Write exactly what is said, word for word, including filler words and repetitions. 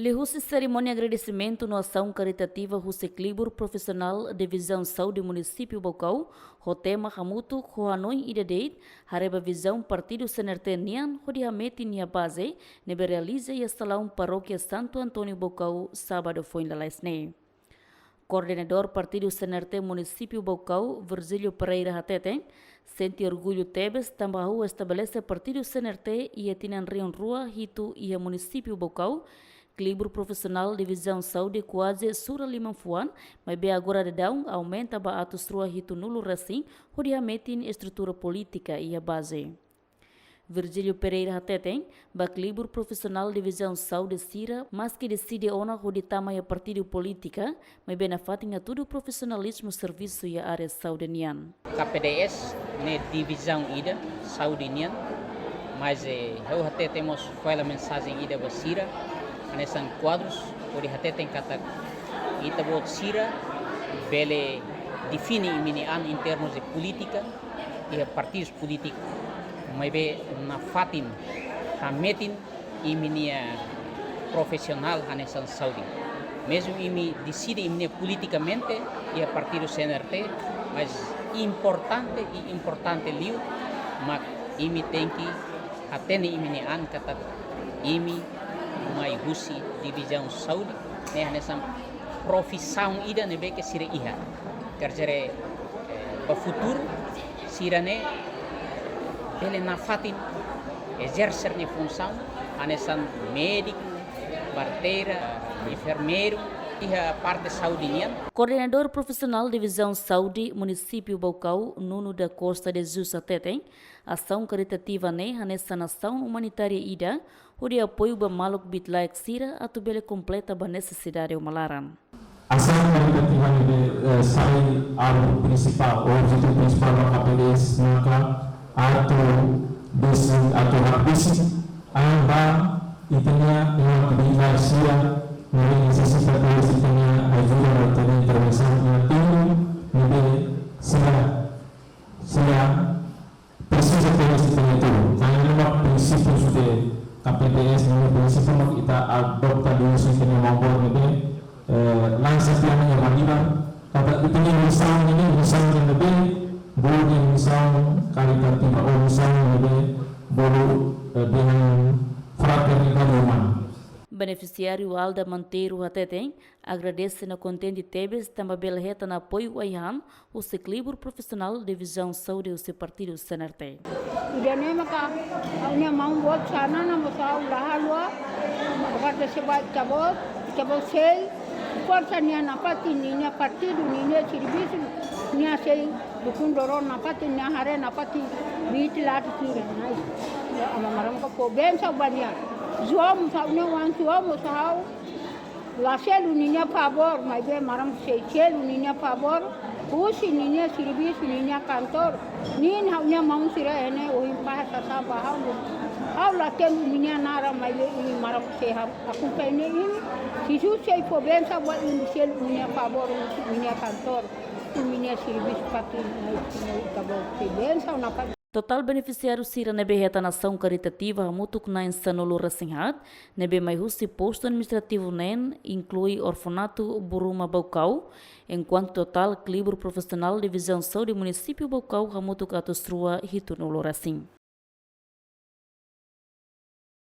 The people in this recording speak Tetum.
Liuhusi serimónia agradesimentu no asaun karitativa husi Klibur Profisionál Divizaun Saúde Munisípiu Baucau, ho tema hamutuk ho hanoin ida de'it, haree ba vizaun Partidu C N R T nian hodi hametin iha baze, ne'ebé realiza iha salaun Parókia Santo António Baucau, sábadu foin lalais ne'e. Koordenadór Partidu C N R T Munisípiu Baucau, Virgílio Pereira hateten, sente orgullu tebes tanba hahú estabelese Partidu C N R T iha tinan rihun rua hitu iha Munisípiu Baucau. Klibur Profisionál Divizaun Saúde kuaze sura liman fuan, maibé agora daudaun aumenta ba atus rua hitunulu resin, hodi hametin estrutura polítika iha baze. Virgílio Pereira hateten, ba Klibur Profisionál Divizaun Saúde sira, maski deside ona hodi tama iha partidu polítika, maibé nafatin hatudu profisionalizmu servisu iha área saúde nian. K P D S ne'e divizaun ida saúde nian, mas, eh, ha'u hatete mós fó hela mensajen ida ba sira, hanesan kuadrus, hodi hateten katak ita-boot sira bele define imi-nia an em termos de polítika, iha partidus polítiku, maibé nafatin hametin imi-nia profisionál hanesan saúde. Mezmu imi deside imi-nia politikamente iha Partidu C N R T, mas importante i importante liu mak imi tenke hatene imi-nia an katak imi mai husi divizaun saúde, ne'e hanesan profisaun ida ne'ebé ke sira iha. Quer dizer, eh, ba futuru sira-ne'e bele nafatin ezerse nia funsaun hanesan médiku, parteira, enfermeiru, iha parte saúde nian. Koordenadór Profisionál Divizaun Saúde Munisípiu Baucau, Nuno da Costa de Jesus hateten, asaun karitativa ne'e hanesan asaun umanitária ida, hodi apoiu ba maluk bitlaek sira atu bele kompleta ba nesesidade uma laran. Asaun karitativa ne'e, eh, sai alvu prinsipál, objetivu prinsipál ba K P D S maka atu bisi, atu hakbesik an ba ita-nia maluk bitlaek sira ne'ebé nesesita tebes ita-nia ajuda, ita-nia intervensaun, ita-nia tempu, ne'ebé sira, sira presiza tebes ita-nia tulun. Ne'e mak prinsípiu husi K P D S, ne'e mak prinsípiu mak ita adota liuhusi ita-nia maun-boot ne'ebé, eh, lansa tiha ona iha Banibar. Katak ita-nia misaun ne'e, misaun ne'ebé, bolu dehan misaun karitativa, ou misaun ne'ebé bolu, eh, dehan fraternidade umana. Benefisiáriu Alda Monteiro hateten, agradese no kontente tebes tanba bele hetan apoiu ai-han husi Klibur Profisionál Divizaun Saúde husi Partidu C N R T. Ida-ne'e maka ha'u-nia maun-boot sira-ne'e mós ha'u la haluha, agradese ba ita-boot, ita-boot sei forsa nia nafatin, ninia partidu, ninia servisu, nia sei dukun doro nafatin, nia haree nafatin, biti lati kira, nai. Ya, Aman Maromak fó bensaun ba nia. João mós ha'u-nia oan, João mós ha'u la selu ninia favór, maibé Maromak sei selu ninia favór, husi ninia servisu, ninia kantor. Nia ha'u-nia maun sira ne'e ohin fahe sasán ba ha'u. Ha'u la temi ninia naran, maibé imi Maromak sei ha'u akompaña imi. Jesus sei fó bensaun ba imi, selu ninia favór, husi ninia kantor, ninia servisu, fatin, nai, ita-boot sei bensaun nafatin. Totál benefisiáriu sira ne'ebé hetan asaun karitativa hamutuk na'in sanulu-resin-haat, ne'ebé mai husi postu administrativu neen, inklui Orfanatu Buruma Baucau, enkuantu totál Klibur Profisionál Divizaun Saúde Munisípiu Baucau hamutuk atus rua hitunulu-resin.